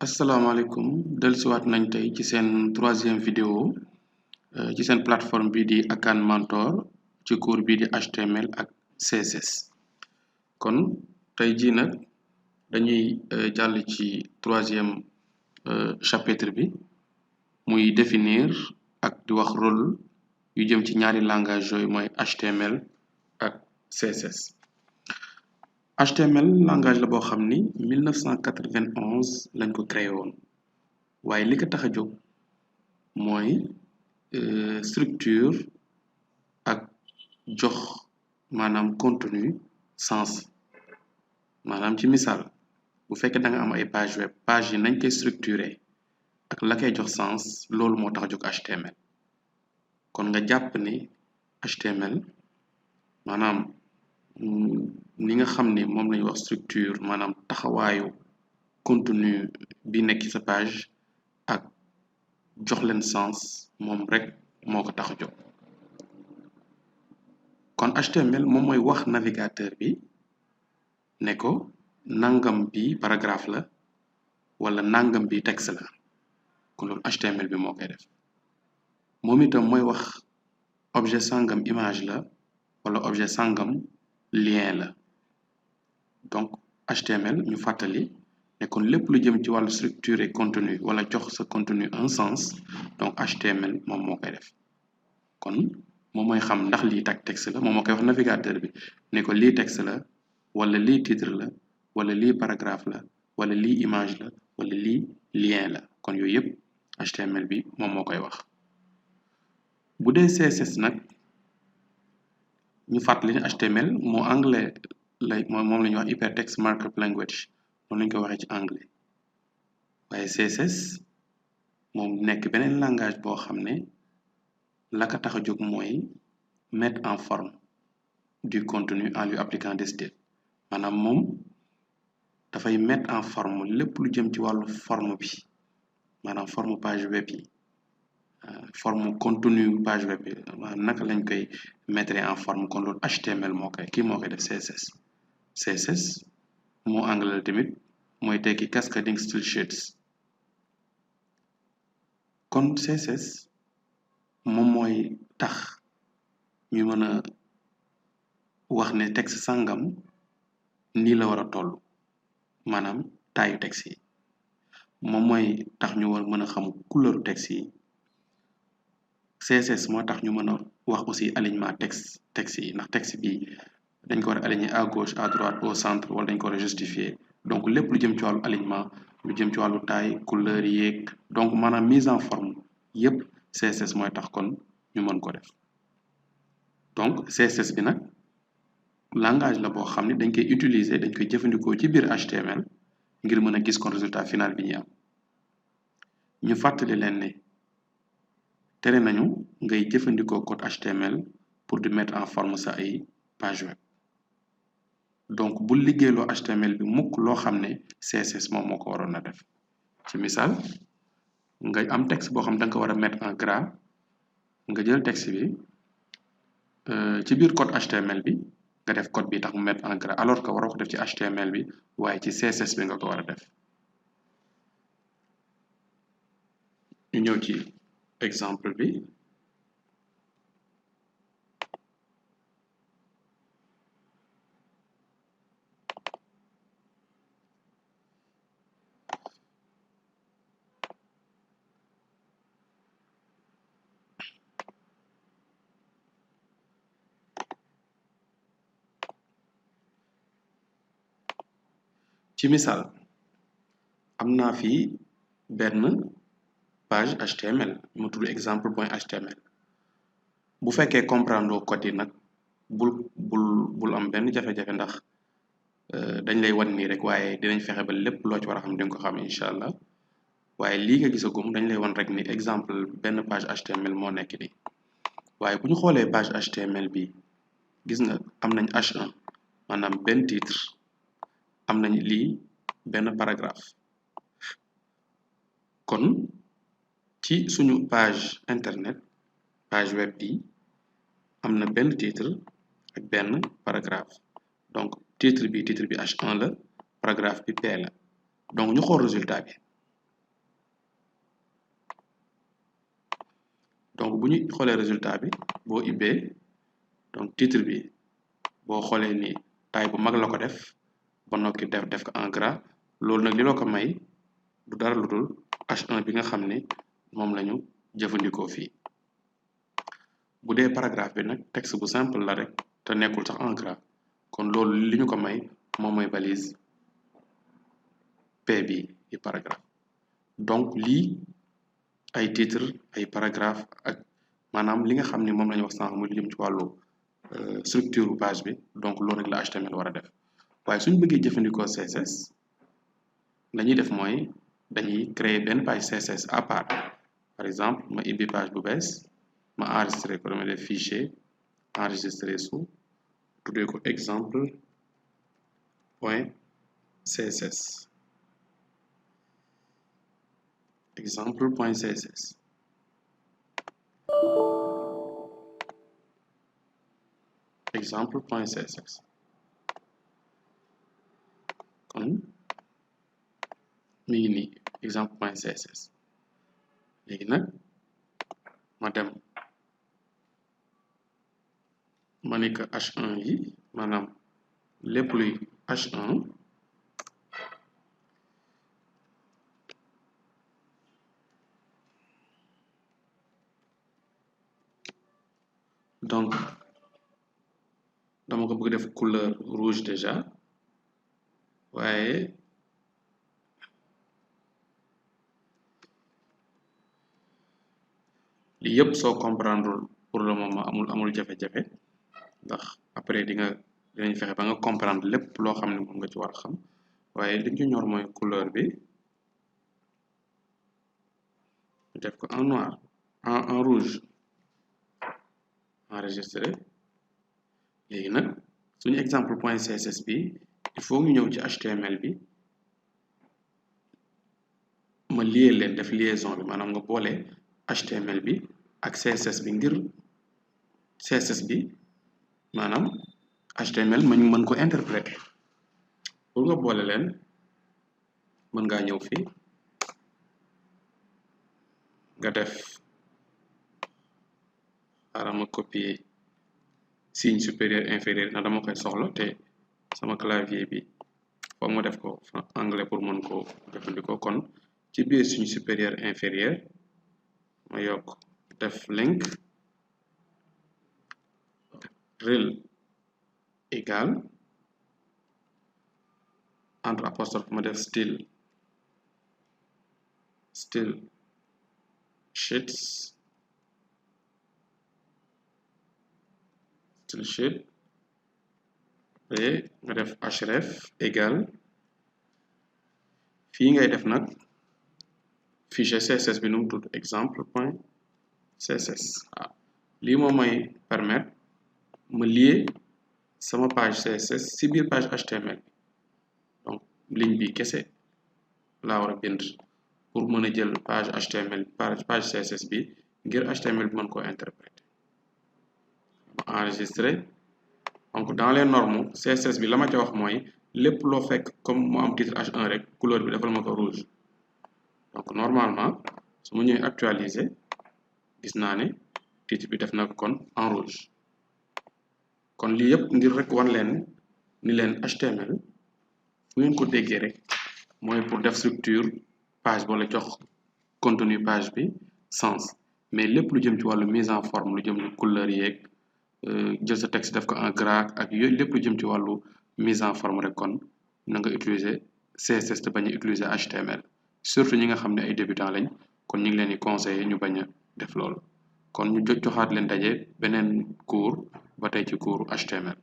asalaamaaleykum dellusiwaat nañ tey ci seen troisième vidéo ci seen plateforme bi di Akan Mentor ci cours bi di HTML ak CSS kon tey jii nag dañuy jàll ci troisième chapitre bi muy définir ak di wax rôle yu jëm ci ñaari langage yooyu mooy HTML ak CSS. HTML langage la boo xam ni 1991 lañ ko créé woon waaye li ko tax a jóg mooy structure ak jox maanaam contenu sens maanaam ci misaal bu fekkee da nga am ay page web page yi nañ koy structuré ak la koy jox sens loolu moo tax a jóg HTML kon nga jàpp ni HTML maanaam ni nga xam ni moom lañuy wax structure maanaam taxawaayu contenu bi nekk ci sa page ak jox leen sens moom rek moo ko tax a jóg kon HTML moom mooy wax navigateur bi ne ko nangam bi paragraphe la wala nangam bi texte la kon loolu HTML bi moo koy def moom itam mooy wax objet sangam image la wala objet sangam lien la donc HTML ñu fàttali ne kon lépp lu jëm ci wàllu structure contenu wala jox sa contenu un sens donc HTML moom moo koy def kon moom mooy xam ndax lii texte la moom moo koy wax navigateur bi ne ko lii texte la wala lii titre la wala lii paragraphe la wala lii image la wala lii lien la kon yooyu yëpp HTML bi moom moo koy wax bu dee CSS nag ñu fàttali ne HTML moo anglais moom la ñuy wax hypertext markup language noonu la ñu ko waxee ci anglais waaye CSS moom nekk beneen langage boo xam ne la ko tax a jóg mooy mettre en forme du contenu en lui appliquant des styles maanaam moom dafay mettre en forme lépp lu jëm ci wàllu forme bi maanaam forme page web yi forme contenu page web bi naka lañ koy mettre en forme kon loolu HTML moo koy kii moo koy def CSS moo anglais tamit mooy tekki cascading style sheets kon CSS moom mooy tax ñu mën a wax ne texte sangam nii la war a toll maanaam taayu texte yi moom mooy tax ñu war mën a xam couleur texte yi CSS moo tax ñu mën a wax aussi alignement texte yi ndax texte bi dañ ko war a aligner à gauche à droite au centre wala dañ ko war a justifier donc lépp lu jëm ci wàllu alignement lu jëm ci wàllu taille couleur yeeg donc maanaam mise en forme yépp CSS mooy tax kon ñu mën ko def donc CSS bi nag langage la boo xam ne dañ koy utiliser dañ koy jëfandikoo ci biir HTML ngir mën a gis kon résultat final bi ñu am ñu fàttali leen ne tere nañu ngay jëfandikoo code HTML pour di mettre en forme sa ay page web donc bu liggéeyloo HTML bi mukk loo xam ne CSS moom moo ko waroon a def ci misaal nga am texte boo xam da nga ko war a mettre en gras nga jël texte bi ci biir code HTML bi nga def code bi tax mu mettre en gras alors que waroo ko def ci HTML bi waaye ci CSS bi nga ko war a def ñu ñëw ci exemple bi ci misaal am naa fi benn page HTML mu tudd exemple point HTML bu fekkee comprendre code yi nag bul am benn jafe-jafe ndax dañ lay wan nii rek waaye dinañ fexe ba lépp loo ci war a xam di nga ko xam incha allah waaye lii nga gisagum dañ lay wan rek ni exemple benn page HTML moo nekk nii waaye bu ñu xoolee page HTML bi gis nga am nañ H1 maanaam benn titre am nañ lii benn paragraphe kon ci suñu page internet page web bi am na benn titre ak benn paragraphe donc titre bi H1 la paragraphe bi P la donc ñu xool résultat bi donc bu ñu xoolee résultat bi boo ibbee donc titre bi boo xoolee ni taille bu mag la ko def ba nokki def ko en gras loolu nag li la ko may du dara lu dul H1 bi nga xam ne moom la ñu jëfandikoo fii bu dee paragraphe bi nag texte bu simple la rek te nekkul sax en gras kon loolu li ñu ko may moom mooy balise P bi di paragraphe donc lii ay titre ay paragraphe ak maanaam li nga xam ne moom la ñu wax sànq muy lu jëm ci wàllu structure page bi donc loolu rek la HTML war a def waaye suñu bëggee jëfandikoo CSS la ñuy def mooy dañuy créer benn page CSS à part par exemple ma ibbi page bu bees ma enregistré ko dama def fichier enregistré su tuddee ko exemple point CSS exemple point CSS exemple point CSS kon mi ngi nii exemple point CSS léegi nag ma dem ma ne que H1 yi maanaam lépp luy H1 donc dama ko bëgg def couleur rouge déjà waaye lii yëpp soo comprendre pour le moment amul jafe-jafe ndax après dinañ fexe ba nga comprendre lépp loo xam ne moom nga ci war a xam waaye li ñu ñor mooy couleur bi def ko en noir en rouge enregistré léegi nag suñu exemple point CSS bi il faut ñu ñëw ci HTML bi ma lié leen def liaison bi maanaam nga boole HTML bi ak CSS bi ngir CSS bi maanaam HTML ma ñu mën ko interpréter pour nga boole leen mën ngaa ñëw fii nga def xaaral ma copier signe supérieur inférieur na dama koy soxla te sama clavier bi foog ma def ko anglais pour mën ko jëfandikoo kon ci biir signe supérieur inférieur ma yokk def link rel égal entre apostrophe ma def style sheets style sheet et nga def href égal fii ngay def nag fichier CSS bi nu mu tudd exemple point CSS waaw lii moom mooy permettre ma lier sama page CSS ci biir page HTML donc ligne bi kese laa war a bind pour mën a jël page HTML page CSS bi ngir HTML bi mën koo interpréter ma enregistré donc dans les normes CSS bi la ma ca wax mooy lépp loo fekk comme mu am titre H1 rek couleur bi defal ma ko rouge donc normalement su ma ñëwee actualiser gis naa ne titre bi def na ko kon en rouge kon lii yëpp ngir rek wan leen ni leen HTML fu ngeen ko déggee rek mooy pour def structure page wala jox contenu page bi sens mais lépp lu jëm ci wàllu mise en forme lu jëm ci couleur yeeg jël sa texte def ko en gras ak yooyu lépp lu jëm ci wàllu mise en forme rek kon na nga utiliser CSS te bañ a utiliser HTML surtout ñi nga xam ne ay débutants lañ kon ñu ngi leen di conseiller ñu bañ a def loolu kon ñu joxaat leen daje beneen cours ba tey ci cours HTML